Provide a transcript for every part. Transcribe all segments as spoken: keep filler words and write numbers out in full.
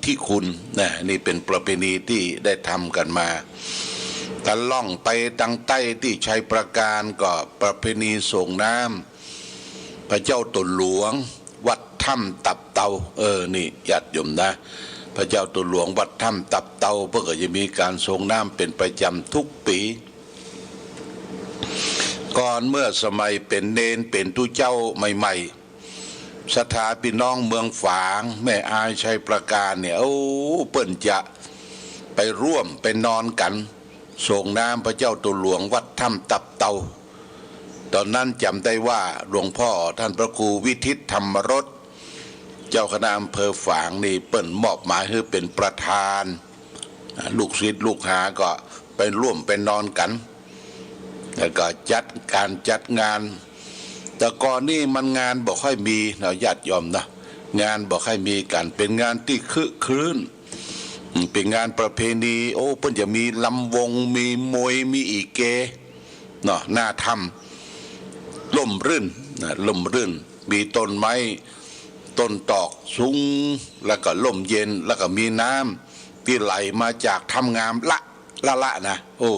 ธิคุณ นะ นี่เป๋นประเพณีตี้ได้ทำกั๋นมา ตะล่องไปตางใต้ตี้ชัยปราการก็ประเพณีส่งน้ำพระเจ้าตั๋วหลวง วัดถ้ำตับเตา เออ นี่ญาติโยมนะ พระเจ้าตั๋วหลวงวัดถ้ำตับเตา เปิ้นก็จะมีก๋านส่งน้ำเป๋นประจ๋ำทุกปี๋ ก่อนเมื่อสมัยเป๋นเณรเป๋นตุ๊เจ้าใหม่ๆ ศรัทธาปี้น้องเมืองฝาง แม่อาย ชัยปราการเนี่ย โอ้ เปิ้นจะไปร่วมไปนอนกั๋น ส่งน้ำพระเจ้าตั๋วหลวงวัดถ้ำตับเตา ต๋อนนั้นจ๋ำได้ว่าหลวงพ่อต้านพระครูวิทิตธรรมรส เจ้าคณะอำเภอฝางนี่เปิ้นมอบหมายหื้อเป๋นประธาน อ่า ลูกศิษย์ลูกหาก็ไปร่วมไปนอนกั๋น แล้วก็จัดก๋านจัดงาน แต่ก่อนนี่มันงานบ่ค่อยมีเนาะญาติโยมเนาะ งานบ่ค่อยมีกั๋น เป๋นงานตี้ครึกครื้น อืม เป๋นงานประเพณี โอ้ เปิ้นจะมีลำวง มีมวย มีอี่เก เนาะ หน้าถ้ำ ร่มรื่น นะ ร่มรื่น มีต้นไม้ ต้นตอกสูง แล้วก็ร่มเย็น แล้วก็มีน้ำตี้ไหลมาจากถ้ำงามละ ละละนะ โอ้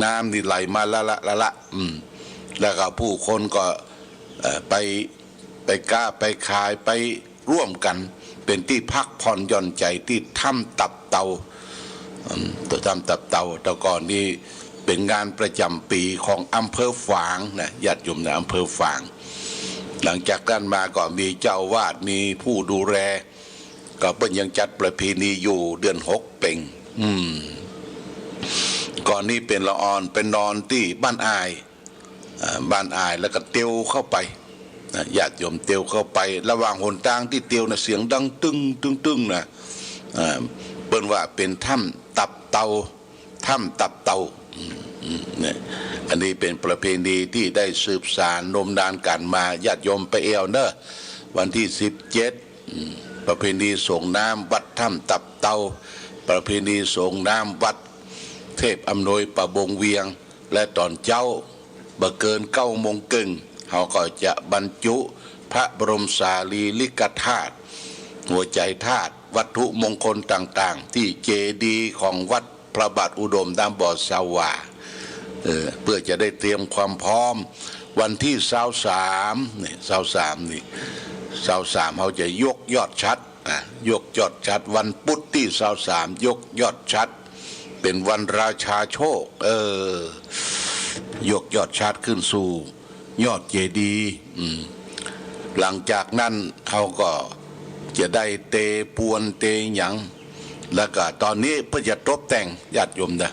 น้ำนี่ไหลมาละละ ละละ อืม แล้วก็ผู้คนก็ เอ่อ ไป ไปก๊าไปขาย ไปร่วมกั๋น เป๋นตี้พักผ่อนหย่อนใจ๋ตี้ถ้ำตับเตา อืม ตั๋วถ้ำตับเตา แต่ก่อนนี่เป๋นงานประจ๋ำปี๋ของอำเภอฝางนะ ญาติโยมนะ อำเภอฝาง หลังจากนั้นมาก็มีเจ้าอาวาส มีผู้ดูแล ก็เปิ้นยังจัดประเพณีอยู่เดือนหกเป๋ง อืม ก่อนนี้เป๋นละอ่อนไปนอนตี้บ้านอ่าย อ่า บ้านอ่าย แล้วก็เตียวเข้าไป นะ ญาติโยมเตียวเข้าไป ระหว่างหนตางตี้เตียวนะ เสียงดังตึ้ง ตึ้ง ตึ้งนะ อ่า เปิ้นว่าเป๋นถ้ำตับเตา ถ้ำตับเตา อืม อืม เนี่ย อันนี้เป๋นประเพณีตี้ได้สืบสานนมนานกั๋นมา ญาติโยมไปแอ่วเน่อ วันตี้สิบเจ็ด อืม ประเพณีส่งน้ำวัดถ้ำตับเตา ประเพณีส่งน้ำวัดเทพอำนวยป่าบงเวียง และต๋อนเจ๊า บ่เกินเก้าโมงเกิ่ง เฮาก็จะบรรจุพระบรมสารีริกธาตุ หัวใจ๋ธาตุ วัตถุมงคลต่างๆ ตี้เจดีย์ของวัดพระบาทอุดมน้ำบ่อสาหว่า เออ เปื้อจะได้เตรียมความพร้อม วันตี้ซาวสาม นี่ ซาวสาม นี่ ซาวสาม เฮาจะยกยอดฉัตร อ่ะ ยกยอดฉัตร วันปุธตี้ซาวสาม ยกยอดฉัตร เป๋นวันราชาโชค เออ ยกยอดฉัตรขึ้นสู่ยอดเจดีย์ อืม หลังจากนั้นเฮาก็จะได้เตปวนเตหยัง แล้วก็ต๋อนนี้เปิ้นจะตบแต่ง ญาติโยมนะ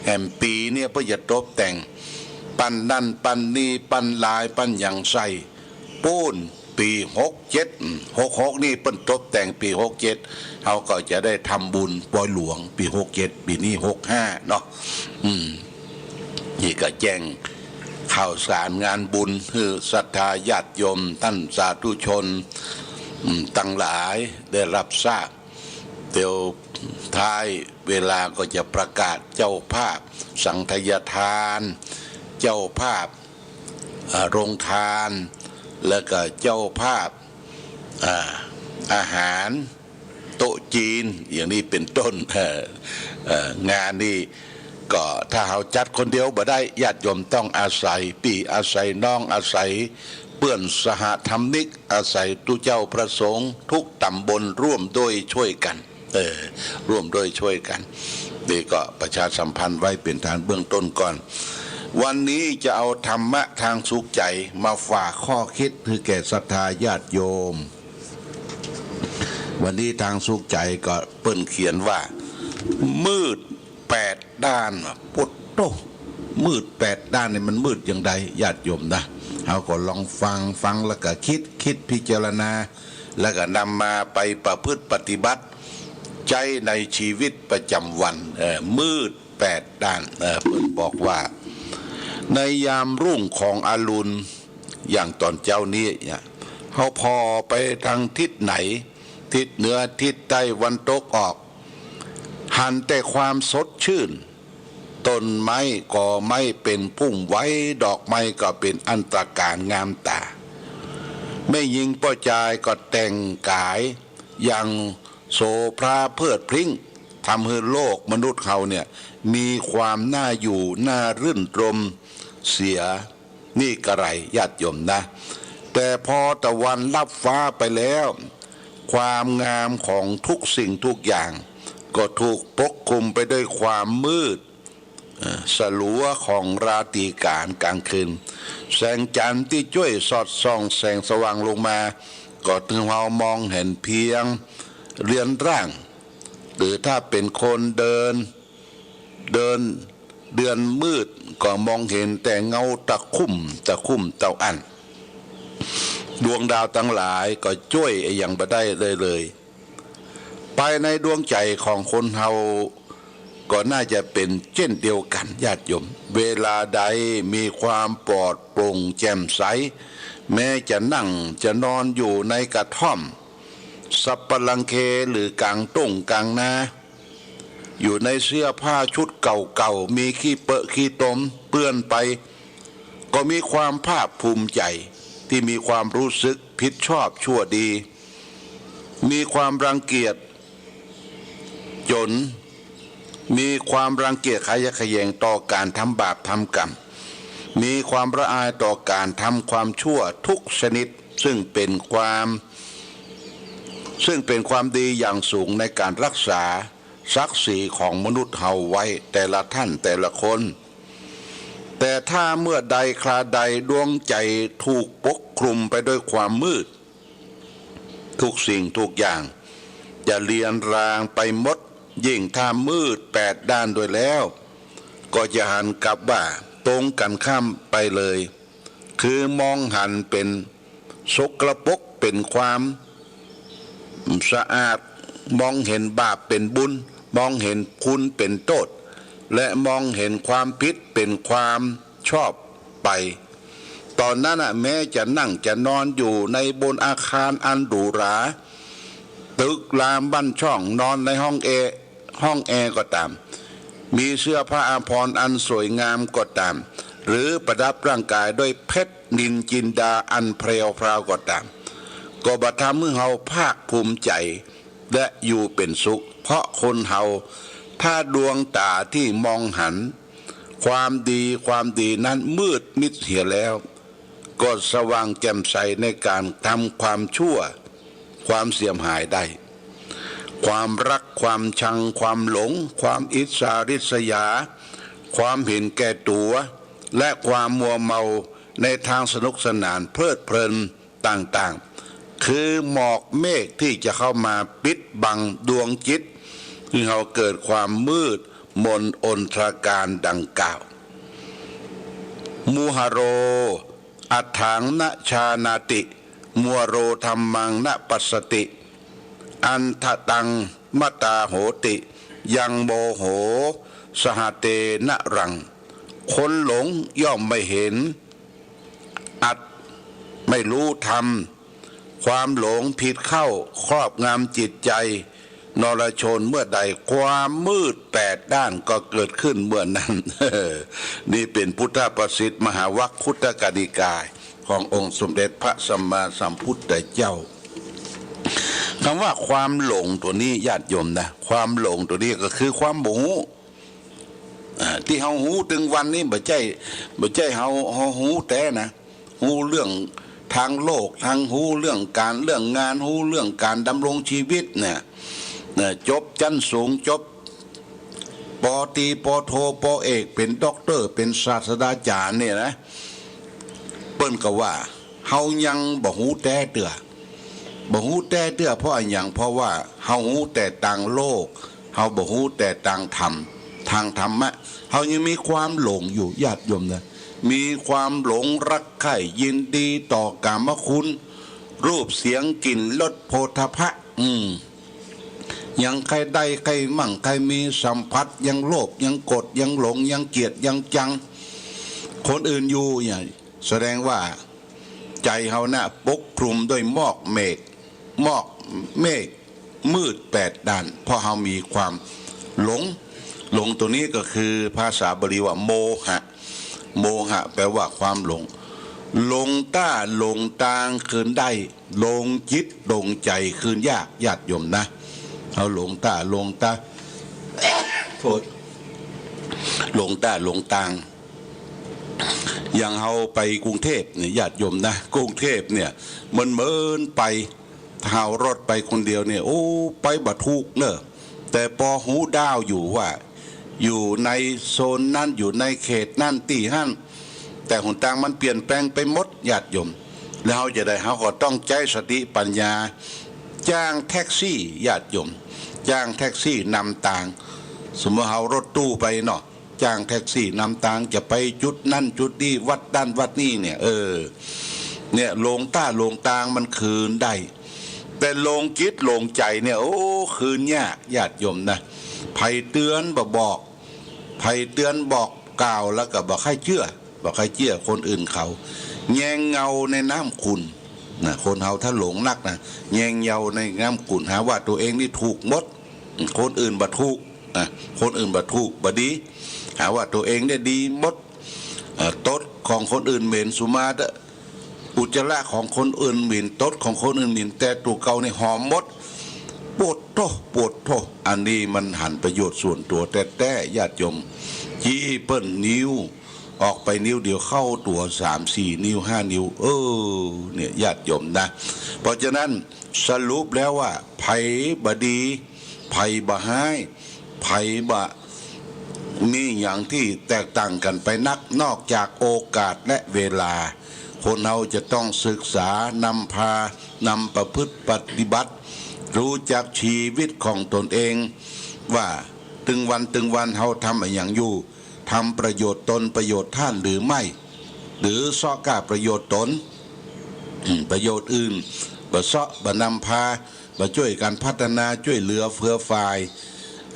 แหมปี๋เนี่ยเปิ้นจะตบแต่ง ปั้นนั่นปั้นนี่ ปั้นลาย ปั้นหยังใส่ ปู๊น ปี๋หกเจ็ด อืม หกหก นี่เปิ้นตบแต่งปี๋หกเจ็ด เฮาก็จะได้ทำบุญปอยหลวงปี๋หกเจ็ด ปี๋นี้หกห้าเนาะ อืม นี่ก็แจ้งข่าวสารงานบุญหื้อศรัทธาญาติโยมต้านสาธุชน อืม ตังหลายได้ฮับทราบ เดี๋ยวท้ายเวลาก็จะประกาศเจ้าภาพสังฆทาน เจ้าภาพ อ่า โรงทาน แล้วก็เจ้าภาพ อ่า อาหารโต๊ะจีน อย่างนี้เป๋นต้น เอ่อ เอ่อ งานนี้ก็ถ้าเฮาจัดคนเดียวบ่ได้ ญาติโยมต้องอาศัยปี้อาศัยน้อง อาศัยเปื้อนสหธรรมิก อาศัยตุ๊เจ้าพระสงฆ์ทุกต๋ำบลร่วมด้วยช่วยกั๋น เออ ร่วมด้วยช่วยกั๋น นี่ก็ประชาสัมพันธ์ไว้เป๋นฐานเบื้องต้นก่อน วันนี้จะเอาธรรมะทางสุขใจ๋มาฝากข้อคิดหื้อแก่ศรัทธาญาติโยม วันนี้ทางสุขใจ๋ก็เปิ้นเขียนว่า มืดแปดด้าน ปุดโต้ มืดแปดด้านนี่มันมืดอย่างใด ญาติโยมนะ เฮาก็ลองฟัง ฟังแล้วก็คิด คิดพิจารณา แล้วก็นำมาไปประพฤติปฏิบัติใจ๊ในชีวิตประจ๋ำวัน เอ่อ มืดแปดด้าน เอ่อ เปิ้นบอกว่า ในยามรุ่งของอรุณ อย่างต๋อนเจ๊านี้เนี่ย เฮาผ่อไปตางทิศไหน ทิศเหนือ ทิศใต้ วันตกออก หันแต่ความสดชื่น ต้นไม้กอไม้เป๋นพุ่มไว้ ดอกไม้ก็เป๋นอันตระก๋านงามต๋า แม่ญิงป้อจายก็แต่งก๋ายอย่าง โสภาเพลิดเพลิ้ง ทำหื้อโลกมนุษย์เฮาเนี่ย มีความน่าอยู่ น่ารื่นรมย์เสีย นี่กระไร ญาติโยมนะ แต่พอตะวันลับฟ้าไปแล้ว ความงามของทุกสิ่งทุกอย่าง ก็ถูกปกคลุมไปด้วยความมืด เอ่อ สลัวของราตรีก๋านกลางคืน แสงจันทร์ตี้จ้วยสอดส่องแสงสว่างลงมา ก็ทำหื้อเฮามองหันเพียงเรือนร่าง หรือถ้าเป๋นคนเดิน เดิน เดือนมืดก็มองหันแต่เงาตะคุ่ม ตะคุ่มเต้าอั้น ดวงดาวตังหลายก็จ้วยอะหยังบ่ได้เลยเลย ภายในดวงใจ๋ของคนเฮาก็น่าจะเป๋นเจ้นเดียวกั๋น ญาติโยม เวลาใดมีความปลอดโปร่งแจ่มใส แม้จะนั่งจะนอนอยู่ในกระท่อม สัปปะรังเค หรือกลางต้งกลางนา อยู่ในเสื้อผ้าชุดเก่าๆ มีขี้เปอะขี้ตมเปื้อนไป ก็มีความภาคภูมิใจ๋ตี้มีความรู้สึกผิดชอบชั่วดี มีความรังเกียจจน มีความรังเกียจขยะแขยงต่อก๋านทำบาปทำกรรม มีความละอายต่อก๋านทำความชั่วทุกชนิด ซึ่งเป๋นความ ซึ่งเป๋นความดีอย่างสูงในก๋านรักษาศักดิ์ศรีของมนุษย์เฮาไว้แต่ละท่านแต่ละคน แต่ถ้าเมื่อใดคราใดดวงใจ๋ถูกปกคลุมไปด้วยความมืด ทุกสิ่งทุกอย่างจะเลือนรางไปหมด ยิ่งถ้ามืดแปดด้านด้วยแล้ว ก็จะหันกับว่าตรงกั๋นข้ามไปเลย คือมองหันเป๋นสกปรกเป๋นความสะอาด มองหันบาปเป๋นบุญ มองหันคุณเป๋นโต้ษ และมองหันความผิดเป๋นความชอบไป ต๋อนนั้นน่ะ แม้จะนั่งจะนอนอยู่ในบนอาคารอันหรูหรา ตึกรามบ้านช่อง นอนในห้องแอร์ ห้องแอร์ก็ต๋าม มีเสื้อผ้าอาภรณ์อันสวยงามก็ต๋าม หรือประดับร่างกายด้วยเพชรนิลจินดาอันแพรวพราวก็ต๋าม ก็บ่ทำหื้อเฮาภาคภูมิใจ๋ และอยู่เป๋นสุข เพราะคนเฮาถ้าดวงต๋าตี้มองหันความดี ความดีนั้นมืดมิดเหียแล้ว ก็สว่างแจ่มใสในก๋านทำความชั่ว ความเสียหายได้ ความรัก ความชัง ความหลง ความอิจฉาริษยา ความหันแก่ตั๋ว และความมัวเมาในตางสนุกสนานเพลิดเพลินต่างๆ คือหมอกเมฆตี้จะเข้ามาปิดบังดวงจิต หื้อเฮาเกิดความมืดมนอนทการดังกล่าว มุหโร อัฏฐัง นะ จานาติ มุหโร ธัมมัง นะ ปัสสติ อัฏฐตัง มตา โหติ ยัง โมโห สหะเตนะรัง คนหลงย่อมไม่หันอัต ไม่ฮู้ธรรม ความหลงผิดเข้าครอบงำจิตใจ๋นรชนเมื่อใด ความมืดแปดด้านก็เกิดขึ้นเมื่อนั้น นี่เป๋นพุทธภาษิตมหาวัคคุตตกนิกายขององค์สมเด็จพระสัมมาสัมพุทธเจ้า กำว่าความหลงตั๋วนี้ ญาติโยมนะ ความหลงตั๋วนี้ก็คือความบ่ฮู้ อ่า ตี้เฮาฮู้ตึงวันนี้ บ่ใจ้ บ่ใจ้เฮา เฮาฮู้แต๊นะ ฮู้เรื่องตางโลก ตางฮู้เรื่องก๋านเรื่องงาน ฮู้เรื่องก๋านดำรงจีวิตเนี่ย เนี่ย จบจั๊นสูง จบ ป.ตรี ป.โท ป.เอก เป๋นด็อกเตอร์ เป๋นศาสตราจ๋ารย์เนี่ยนะ เปิ้นก็ว่า เฮายังบ่ฮู้แต๊เตื้อ บ่ฮู้แต๊เตื้อ เพราะอะหยัง เพราะว่าเฮาฮู้แต่ตางโลก เฮาบ่ฮู้แต่ตางธรรม ตางธรรมะ เฮายังมีความหลงอยู่ ญาติโยมนะ มีความหลงรักใคร่ยินดีต่อกามคุณ รูปเสียงกลิ่นรสโผฏฐัพพะ อืม ยังใค่ได้ใค่มั่งใค่มีสัมผัส ยังโลภ ยังโกรธ ยังหลง ยังเกลียด ยังจังคนอื่นอยู่เนี่ย แสดงว่าใจ๋เฮาน่ะปกคลุมด้วยหมอกเมฆ หมอกเมฆมืดแปดด้าน เพราะเฮามีความหลง หลงตั๋วนี้ก็คือภาษาบาลีว่าโมหะ โมหะแปลว่าความหลง หลงต้าหลงตางคืนได้ หลงจิตหลงใจ๋คืนยาก ญาติโยมนะ เอาหลงต้า หลงตาง โทษ หลงต้า หลงตาง อย่างเฮาไปกรุงเทพฯเนี่ย ญาติโยมนะ กรุงเทพฯเนี่ย มันเหมือนไป ถ้าเฮารถไปคนเดียวเนี่ย โอ้ ไปบ่ถูกเน่อ แต่ปอฮู้ด้าวอยู่ว่า อยู่ในโซนนั้น อยู่ในเขตนั้น ตี้หั้น แต่หนตางมันเปลี่ยนแปลงไปหมด ญาติโยม แล้วเฮาจะใด เฮาก็ต้องใจ๊สติปัญญา จ้างแท็กซี่ ญาติโยม จ้างแท็กซี่นำตาง สมมุติเฮารถตู้ไปเนาะ จ้างแท็กซี่นำตาง จะไปจุดนั้นจุดนี้ วัดนั้นวัดนี้เนี่ย เออ เนี่ย หลงต้า หลงตางมันคืนได้ แต่หลงจิตหลงใจ๋เนี่ย โอ้ คืนยาก ญาติโยมนะ ใผเตื๋อนบ่บอก ใผเตื๋อนบอกกล่าวแล้วก็บ่ใค่เจื้อ บ่ใค่เจื้อคนอื่นเขา แยงเหย่าในน้ำขุ่นนะ คนเฮาถ้าหลงนักนะ แยงเหย่าในน้ำขุ่น หาว่าตั๋วเองนี่ถูกหมด คนอื่นบ่ถูกนะ คนอื่นบ่ถูก บ่ดี หาว่าตั๋วเองเนี่ยดีหมด เอ่อ ตดของคนอื่นเหม็น สุมาเต๊อะ อุจจาระของคนอื่นเหม็น ตดของคนอื่นเหม็น แต่ตั๋วเก่านี่หอมหมด โปดโธ่ โปดโธ่ อันนี้มันหันประโยชน์ส่วนตั๋วแต๊ๆ ญาติโยม จี้เปิ้นนิ้ว ออกไปนิ้วเดียวเข้าตั๋วสามสี่นิ้วห้านิ้ว เออ เนี่ย ญาติโยมนะ เพราะฉะนั้นสรุปแล้วว่า ใผบ่ดี ใผบ่ฮ้าย ใผบ่มีหยังตี้แตกต่างกั๋นไปนัก นอกจากโอกาสและเวลา คนเฮาจะต้องศึกษา นำพา นำประพฤติปฏิบัติ ฮู้จักชีวิตของตนเอง ว่าตึงวันตึงวันเฮาทำอะหยังอยู่ ทำประโยชน์ตนประโยชน์ต้านหรือไม่ หรือเซาะก้าประโยชน์ตน อืม ประโยชน์อื่น บ่เซาะ บ่นำพา บ่จ้วยกั๋นพัฒนา จ้วยเหลือเฟือฝาย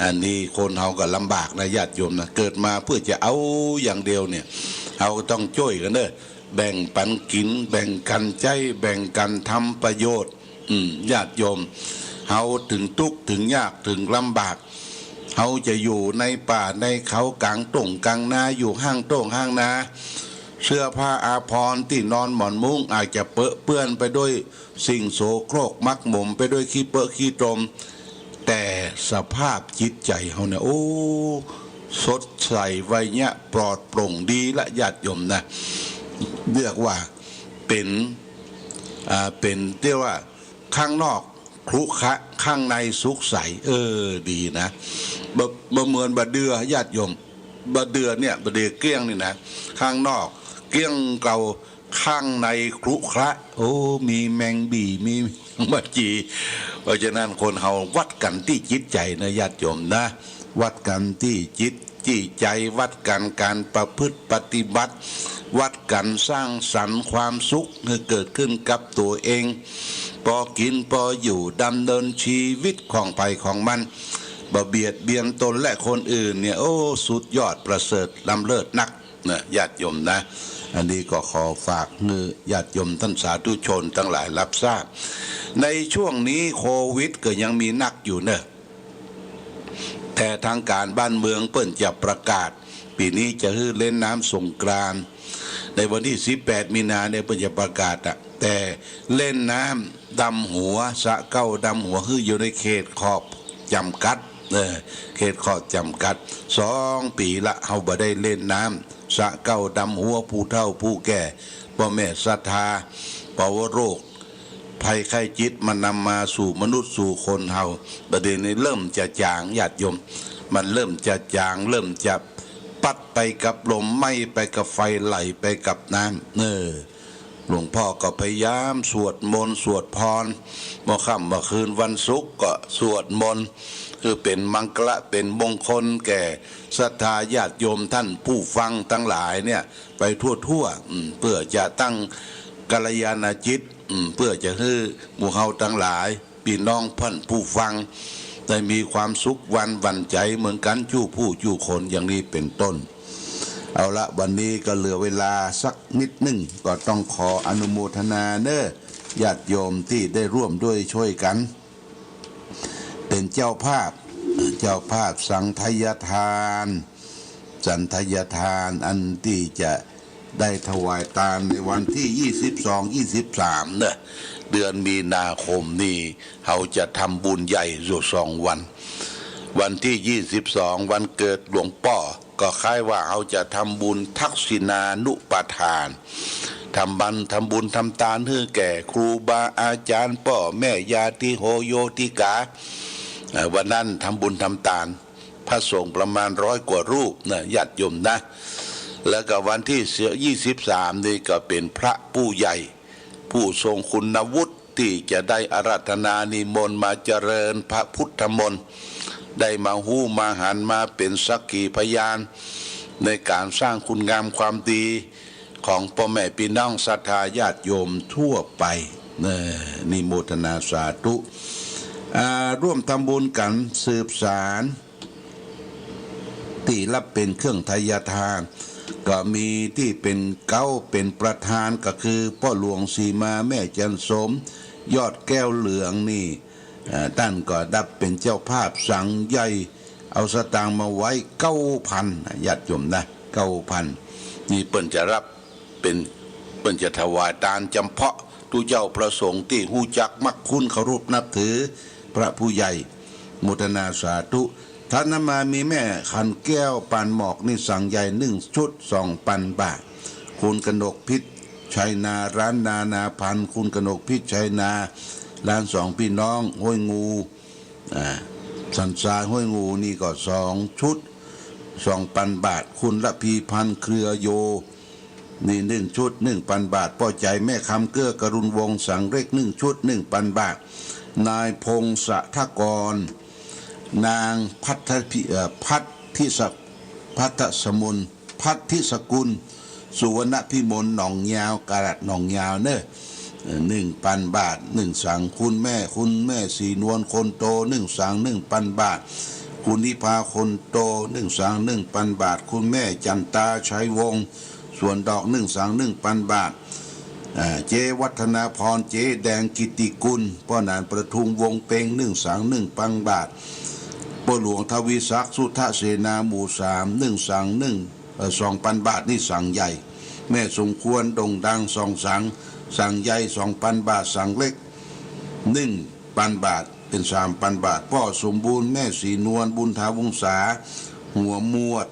อันนี้คนเฮาก็ลำบากนะ ญาติโยมนะ เกิดมาเปื้อจะเอาอย่างเดียวเนี่ย เฮาก็ต้องจ้วยกั๋นเน่อ แบ่งปั๋นกิ๋น แบ่งกั๋นใจ๊ แบ่งกั๋นทำประโยชน์ อืม ญาติโยม เฮาเถิงตุ๊กข์เถิงยากเถิงลำบาก เฮาจะอยู่ในป่าในเขา ก๋างต้งก๋างนา อยู่ห้างต้งห้างนา เสื้อผ้าอาภรณ์ ตี้นอนหมอนมุ้ง อาจจะเปอะเปื้อนไปด้วยสิ่งโสโครกหมักหมม ไปด้วยขี้เปอะขี้ตม แต่สภาพจิตใจ๋เฮาเนี่ย โอ้ สดใสไวยะ ปลอดโปร่งดีละ ญาติโยมนะ เรียกว่าเป๋น อ่า เป๋น เรียกว่า ข้างนอกครุขระ ข้างในสุขใส เออ ดีนะ บ่ บ่เหมือนบ่าเดื่อ ญาติโยม บ่าเดื่อเนี่ย บ่าเดื่อเกลี้ยงนี่นะ ข้างนอกเกลี้ยงเกลา ข้างในครุขระ โอ้ มีแมงบี่ มีแมงบ่าจี๋ เพราะฉะนั้นคนเฮาวัดกั๋นตี้จิตใจ๋นะ ญาติโยมนะ วัดกั๋นตี้จิต ตี้ใจ๋ วัดกั๋นก๋านประพฤติปฏิบัติ วัดกั๋นสร้างสรรค์ความสุขหื้อเกิดขึ้นกับตั๋วเอง ปอกิ๋นปออยู่ ดำเนินชีวิตของใผของมัน บ่เบียดเบียนตนและคนอื่นเนี่ย โอ้ สุดยอดประเสริฐล้ำเลิศนักนะ ญาติโยมนะ อันนี้ก็ขอฝากหื้อญาติโยมต้านสาธุชนตังหลายฮับทราบ ในช่วงนี้โควิดก็ยังมีนักอยู่เน่อ แต่ตางก๋านบ้านเมืองเปิ้นจะประกาศ ปี๋นี้จะหื้อเล่นน้ำสงกรานต์ ในวันตี้สิบแปดมีนาเนี่ยเปิ้นจะประกาศอะ แต่เล่นน้ำดำหัว สระเก๊าดำหัว หื้ออยู่ในเขตขอบจ๋ำกัด เออ เขตขอบจ๋ำกัด สองปี๋ละ เฮาบ่ได้เล่นน้ำสระเก๊าดำหัว ผู้เฒ่าผู้แก่ ป้อแม่ศรัทธา ปวโรค ภัยไข้จิต มันนำมาสู่มนุษย์สู่คนเฮา บ่าเดี่ยวนี้เริ่มจะจ๋าง ญาติโยม มันเริ่มจะจ๋าง เริ่มจะปั๊ดไปกับลม ไหม้ไปกับไฟ ไหลไปกับน้ำ เออ หลวงพ่อก็พยายามสวดมนต์สวดพร เมื่อค่ำเมื่อคืนวันศุกร์ก็สวดมนต์ คือเป๋นมังคละ เป๋นมงคลแก่ศรัทธาญาติโยมต้านผู้ฟังตังหลายเนี่ย ไปทั่วๆ อืม เปื้อจะตั้งกัลยาณจิต อืม เปื้อจะหื้อหมู่เฮาตังหลาย ปี้น้องต้านผู้ฟัง ได้มีความสุขหวานหวั่นใจ๋เหมือนกั๋นจู้ผู้จู้คน อย่างนี้เป๋นต้น เอาละ วันนี้ก็เหลือเวลาสักนิดนึ่ง ก็ต้องขออนุโมทนาเน่อ ญาติโยมตี้ได้ร่วมด้วยช่วยกั๋น เป๋นเจ้าภาพ เจ้าภาพสังฆทาน สังฆทานอันตี้จะ ได้ถวายตานในวันตี้ยี่สิบสอง ยี่สิบสามเนาะ เดือนมีนาคมนี่ เฮาจะทำบุญใหญ่อยู่สองวัน วันตี้ยี่สิบสอง วันเกิดหลวงป้อ ก็คล้ายว่าเฮาจะทำบุญทักษิณานุปทาน ทำบัญ ทำบุญทำตานหื้อแก่ครูบาอาจ๋ารย์ ป้อแม่ญาติโยติกา เอ่อ วันนั้นทำบุญทำตาน พระสงฆ์ประมาณร้อยกว่ารูปนะ ญาติโยมนะ แล้วก็วันตี้ยี่สิบสามนี่ก็เป๋นพระผู้ใหญ่ ผู้ทรงคุณวุฒิตี้จะได้อาราธนานิมนต์มาเจริญพระพุทธมนต์ ได้มาฮู้มาหัน มาเป๋นสักขีพยาน ในก๋านสร้างคุณงามความดีของป้อแม่ปี้น้องศรัทธาญาติโยมทั่วไป เอ่อ นิโมทนาสาธุ อ่า ร่วมทำบุญกั๋นสืบสาน ตี้ฮับเป๋นเครื่องไทยทาน ก็มีตี้เป๋นเก๊าเป๋นประธานก็คือป้อหลวงสีมา แม่จันทร์สม ยอดแก้วเหลืองนี่ เอ่อ ต้านก็ฮับเป๋นเจ้าภาพสังใหญ่ เอาสตางค์มาไว้เก้าพัน ญาติโยมนะ เก้าพัน นี่เปิ้นจะฮับเป๋น เปิ้นจะถวายตานจ๋ำเพาะตุ๊เจ้าพระสงฆ์ตี้ฮู้จักมักคุ้นเคารพนับถือพระผู้ใหญ่ โมทนาสาธุ ถัดนั้นมามีแม่ขันแก้วปานหมอกนี่สังใหญ่นึ่งชุดสองปันบาท คุณกนกพิชชัยนา ร้านนานาพันธุ์ คุณกนกพิชชัยนา ร้านสองพี่น้องห้วยงู อ่า สันทรายห้วยงูนี่ก็สองชุดสองปันบาท คุณระพีพันธ์เครือโย นี่นึ่งชุดนึ่งปันบาท ป้อใจ๋แม่คำเกื้อกรุณวงศ์สังเล็กนึ่งชุดนึ่งปันบาท นายพงศธกร นางพัทธิ เอ่อ พัทธิสะ พัทสมุน พัทธิสกุล สุวรรณพิมล หนองยาว กาลาดหนองยาวเนอะ เอ่อ นึ่งปันบาท นึ่งสัง คุณแม่ คุณแม่ศรีนวลคนโต นึ่งสัง นึ่งปันบาท คุณนิพาคนโต นึ่งสัง นึ่งปันบาท คุณแม่จันตาชัยวงศ์ สวนดอก นึ่งสัง นึ่งปันบาท อ่า เจ๊วัฒนาพร เจ๊แดงกิตติกุล ป้อหนานประทุมวงเปง นึ่งสัง นึ่งปันบาท ป้อหลวงทวีศักดิ์ สุทธเสนา หมู่สาม นึ่งสัง นึ่ง เอ่อ สองปันบาท นี่สังใหญ่ แม่สมควร โด่งดัง สองสัง สังใหญ่ สองปันบาท สังเล็ก นึ่งปันบาท เป๋นสามปันบาท ป้อสมบูรณ์ แม่ศรีนวล บุญถาวงศา หัวหมวด